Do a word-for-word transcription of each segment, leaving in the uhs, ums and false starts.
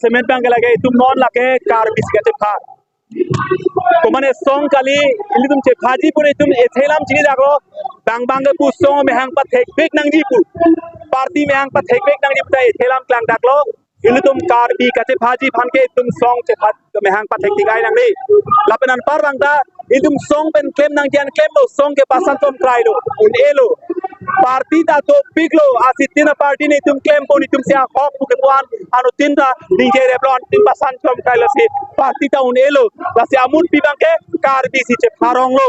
Semet bang ke lake itum non lake Karbi si kachepha. Komane song kali, ilitum chephaji pun itum ethelam chini daklo. Bang bang ke pu song amehang pathekvek nangji pu, party amehang pathekvek nangji pu ta ethelam klang daklo. Ilitum Karbi kachephaji aphan ke itum song chepha amehang pathek tigai nangne. Lapen anpar bang ta itum song pen klem nangji an klemlo, song ke pasan tom krailo, un-elo. Party ta dopiklo, asitin a party ne itum klem pon, itum si ahok pu kepu-an anuttin ta ningje replo, anuttin pasan tom krailo si party ta un-elo. Lasi amutpi bang ke Karbi si chepharonglo.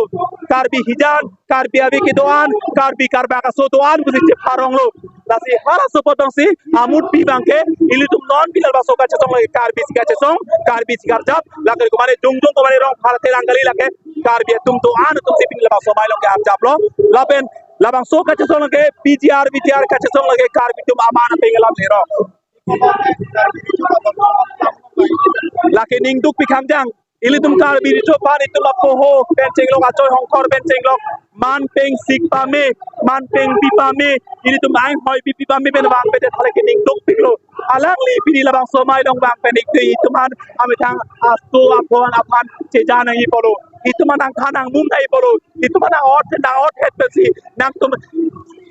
Karbi hijan, Karbi ave kedo-an, Karbi Karbak aso do-an pusi chepharonglo. Lasi halaso apot bang si amutpi bang ke ilitum non pini labangso kachesong lake Karbi si kachesong, Karbi si karjap, lake komane jongjong komane rong pharate rang kali lake Karbi atum do-an atum si pini labangso amei along ke arjaplo. Lapen labangso kachesong lake P G R, V G R kachesong lake Karbi atum aman apeng alam lero. Lake ning dukpi khangjang. Ilitum Karbi Riso aphan itum apoho pen chenglok, achoi hongkhor pen chenglok, man peng sik pame, man peng bi pame, ilitum aing hoi bi pi pame pen vangpet thale ke ning dukpiklo. Alangli pini labangso amei along vangpet ik te itum aphan amethang aso aphon aphan cheja nangji pulo. Itum aphan nangthan nangmum nangji pulo. Itum aphan nang-ot nang-othet pensi nangtum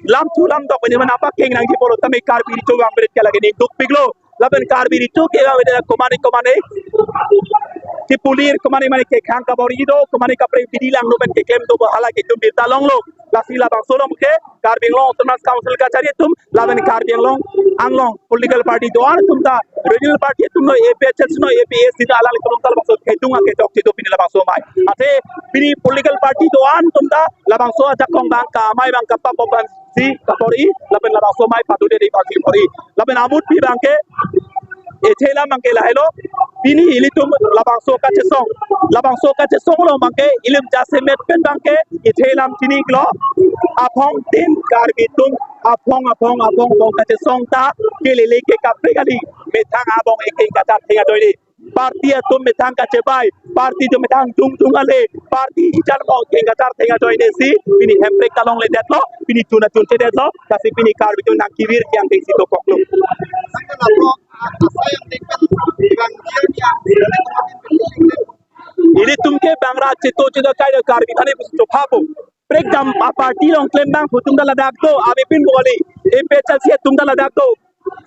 lamthu lamdok pen itum aphan apakeng nangji pulo. Tame Karbi Riso vangpet ke lake ning dukpiklo. Lapen Karbi Riso ke bang beda komane komane kepulir, komane mane kekhang kabor-i do, komane kaprek bidi langno pen keklem do, hala ke itum birta longlo. Lasi labangso along ke Karbi Anglong Autonomous Council kachari atum, lapen Karbi Anglong, Anglong political party do-an atum ta, regional party atum no, A P H L C no, A P H L C ta alanglitum ta labangso kedung akechok chido pini labangso amei. Athe pini political party do-an atum ta labangso ajakong bang ka amei bang kapapop bang si kabor-i, lapen labangso amei padu de di bang si bor-i. Lapen amutpi bang ke ethelam bang ke lahelo, pini ilitum labangso kachesong, labangso kachesong along bang ke ilim jasemet pen bang ke ethelam chini iklo. Aphong tin Karbi atum aphong aphong aphong aphong kachesong ta kelele ke kaprek kali, methang abong ekeng kachartheng ajoine. Party atum methang kachebai, party atum methang jongjong ale, party hijan mo keng kachartheng ajoine si pini hemprek ta longledetlo, pini chun achun chedetlo, lasi pini Karbi atum nangkevir ke angdeng si dokoklo. Ilitum ke bang rat cheto cheto kai Karbi aphan ne pusi chophapo. Prekjam a party along klem bang pu atum ta ladak do, avepin bo kali, A P H L C atum ta ladak do.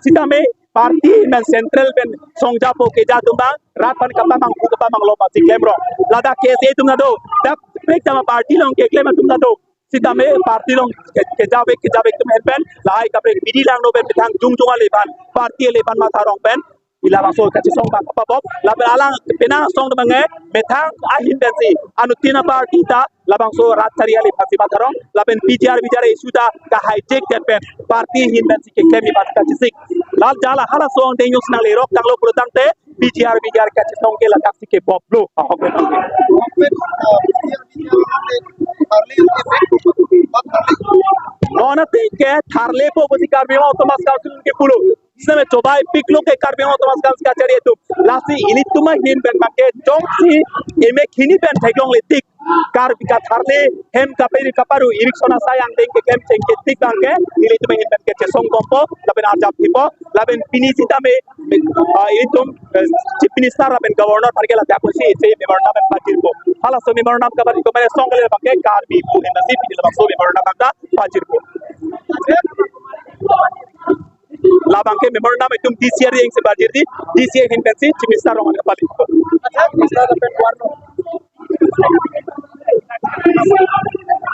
Sitame party ahin pen central pen songjapo keja atum bang rat aphan kapamanghu kapamanglo masi klemrong. Ladak K S A atum ta do. Dak prekjam a party along keklem atum ta do. Sitame party along ke-, kejavek kejavek atum ahin pen lahai kaprek bidi langno pen methang jongjong ale aphan, party ale aphan matha rong pen ila labangso kachesong bang kapapop, lapen alang penang asong bang ke methang ahin pensi anuttin a party ta labangso rat chari ale aphansi matha rong, lapen P G R V G R issue ta ka-hijack det pen party ahin pensi keklem aphan kachesik. Lal jala halaso angdeng jongsi nanglerok tanglo pulo tangte P G R V G R kachesong ke ladak si kepoplo. Ahok pen. Non athe ke tharlepo pusi Karbi Anglong Autonomous Council kepulo. Sitame chobaipiklo ke Karbi Anglong Autonomous Council kachari atum. Lasi ilitum ahin pen bang ke jongsi emek hini pen theklongle tik Karbi katharle hem kaperi kaparu eviction asai angdeng keklem chengke tik bang ke ilitum ahin pen kechesong bompo, lapen arjap thipo, lapen pini sitame, ah, ilitum, eh, Chief Minister lapen Governor aphan ke ladak pusi isi memorandum pen pajirpo. Halaso memorandum kapajirpo mane song kali bang ke Karbi pu ahin si pini labangso memorandum ta pajirpo. Labang ke memorandum itum D C R yang sebadir di, D C R ahin pensi Chief Minister rong kapali.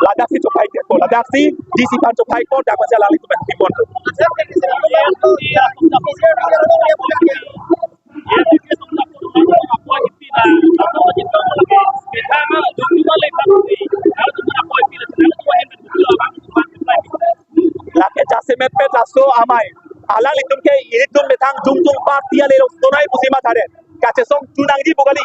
Ladak si chopai ko, ladak si D C aphan chopai ko, dak masih alangli tumen tipon. Lake jasemet pen laso amei. Alanglitum ke ilitum methang jongjong party ale along donai pusi matha det. Kachesong chu nangji pu kali.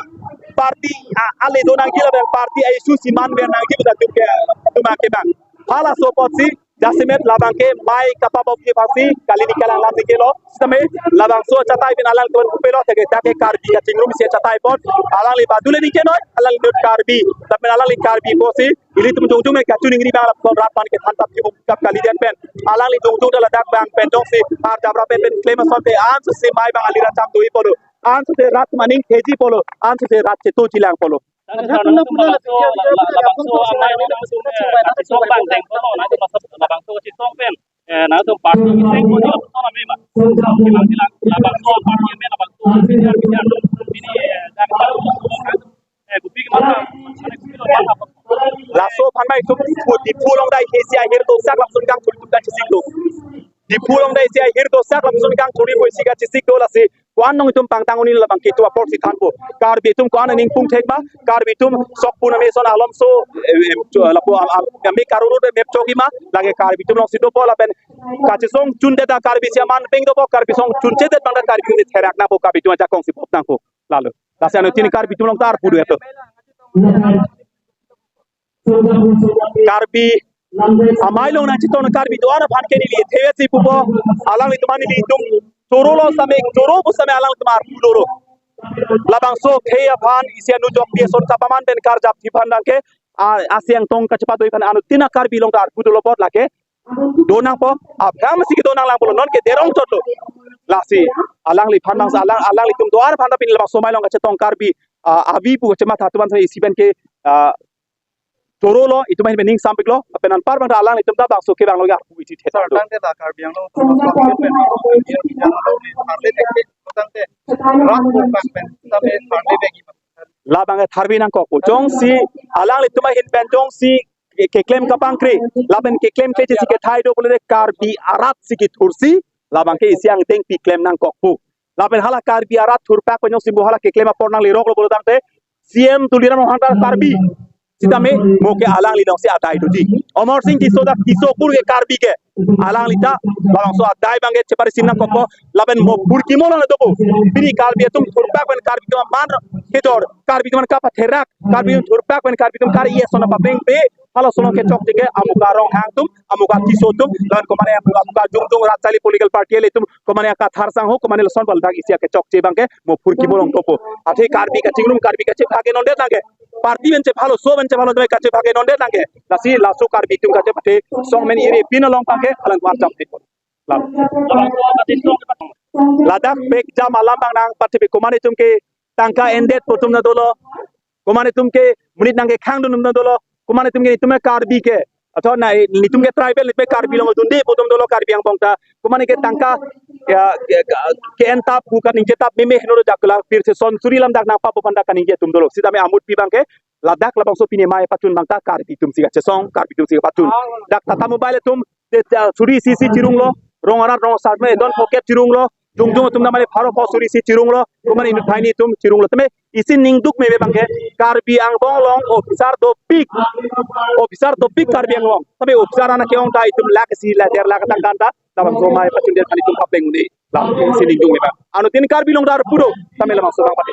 Party a-, ale do nangji lapen party a-issue si manver nangji pu ta atum ke, atum ke bang. Halaso apotsi Jasemet labang ke mai kapabok ke bangsi kali ni kalang lam ni kelo. Sitame labangso achatai pen alang teman kupelo teke take Karbi kachingrum isi achatai pon. Alangli badule ni kenoi, alangli nut Karbi. Tapi alangli Karbi pusi ilitum jongjong me kachiningri abang lapuson rat aphan kethan tap kibuk kap kalidet pen. Alangli jongjong ta ladak abang pen jongsi har jabra pen pen klem asonte ansose mai abang alira cham doi polo. Ansose rat aning theji polo. Ansose rat cheto chilang polo. Tangte sir, nangtum labangso, la-, la-, labangso amei along nangtum, eh, kachesong abang deng polo, nangtum labangso, labangso kachesong pen, eh, nangtum party keseng pon nangtum amei ma. Labang, labangso party amei, labangso bichar, bichar nangtum pini, eh, dak, eh, kopi kemana, mane kopi lo mana. Laso aphan mai itum Diphu, Diphu along dai K C I ahir dosak lapuson kangthur itum kachesik do. Diphu along dai K C I ahir dosak lapuson kangthur itum isi kachesik do lasi. Ko-an nong itum pangtang un-e labang ke itum apor si thanpo. Karbi atum ko-an aning pung thek ma, Karbi atum sok pun amei ason alomso, eh, eh, cho-, lapu, al, al, kami karuru de mep choki ma, lake Karbi atum alongsi dopo lapen kachesong chundet ta Karbi isi aman peng dopo, Karbi song chunchedet abang ta Karbi atum therak nangpo, Karbi atum ajakong si pop nangpo. Lalo. Lasi anuttin Karbi atum along ta arpu do eto. Karbi amei along nangchetong Karbi do-an aphan ke neli thewet si pupo, alanglitum an nelitum choro lo sitame choro pu sitame alangtum arpu dolo. Labangso khei aphan isi anu jok di ason kapaman pen karjap thi aphan abang ke, a, aseng tong kachepado aphan anuttin Karbi along ta arpu dolo apot lake do nangpo, aphrang si kedo nanglang polo, non ke derong chotlo. Lasi alangliphan abang alang, alanglitum do-an aphan ta pini labangso amei along kachetong Karbi, a, avi pu kachematha atum an sitame isi pen ke, a, choro lo, itum ahin pen ning sampik lo, lapen anpar abang ta alanglitum ta bangso ke bang lo ya pu iti thet. Sir, lo. Tangte ta Karbi Anglong Autonomous Council pen, tangte, rat pen, tangte, tharve begi. Labang ke tharve nangkokpo. Jongsi, alanglitum ahin pen jongsi, ke-, keklem kapangkri, lapen keklem kle si kethai do pulote Karbi arat si kethursi, labang ke isi angdeng pi klem nangkokpo. Lapen hala Karbi arat thurpak pen jongsi mo hala keklem apor nanglerok lo pulo tangte, C M Tuliram Ronghang ta Karbi. Sitame mo ke alangli alongsi adai doji. Amarsing Tisso ta Tisso kur ke Karbi ke. Alangli ta labangso adai abang ke chepari sim nangkokpo. Lapen mo purkimo lo na dopo. Pini Karbi atum thurpak pen Karbi atum aman kejor. Karbi atum kapatherak. Karbi atum thurpak pen Karbi atum kari ye sona papeng pe. Halaso along kechokche ke amuka Ronghang atum, amuka Tisso atum, lapen komane amuka, amuka jongjong rat charli political party ilitum, komane Kathar sangho, komane lason bal dak isi akechokche abang ke mo purkimo along dopo. Athe Karbi kachingrum, Karbi kachebhage nondet nangke. Party pen chephalo, so pen chephalo, doi kachebhage nondet nangke. Lasi laso Karbi atum kachepathe song men iri pin along abang ke alang warjam thek. Lam. Ladak pek jam alam abang nangpathepi, komane atum ke tangka endet pu atum ta dolo. Komane atum ke monit nangkekhang dun atum ta dolo. Komane atum ke itum Karbi ke, atau na, itum ke tribal, itum ke Karbi along dunde pu atum dolo Karbi angbong ta. Komane ke tangka, ya, ke, ke, ke-en tap, bukan ningje tap, meme henoro jakla, pirthe son suri lam dak nangpapo aphan dak kaningje atum dolo. Sitame amut pi abang ke, ladak labangso pini amei pachun abang ta Karbi atum si kachesong, Karbi atum si kapachun. Dak Tata Mobile atum, te, te, suri isi si chirung lo, rong arat rong asar me don pocket chirung lo, jongjong atum namale pharo pho suri isi chirung lo, komane inut banghini atum chirung lo. Tame isi ningduk meme abang ke, Karbi angbong along officer dopik, officer dopik Karbi angbong. Tame officer an ke-ong ta itum lakh isi la der lakh tangka ta, labangso amei pachundet aphan itum kapleng un-e. Lam isi ningduk meme abang. Anuttin Karbi along ta arpu do, tame labangso abang pati.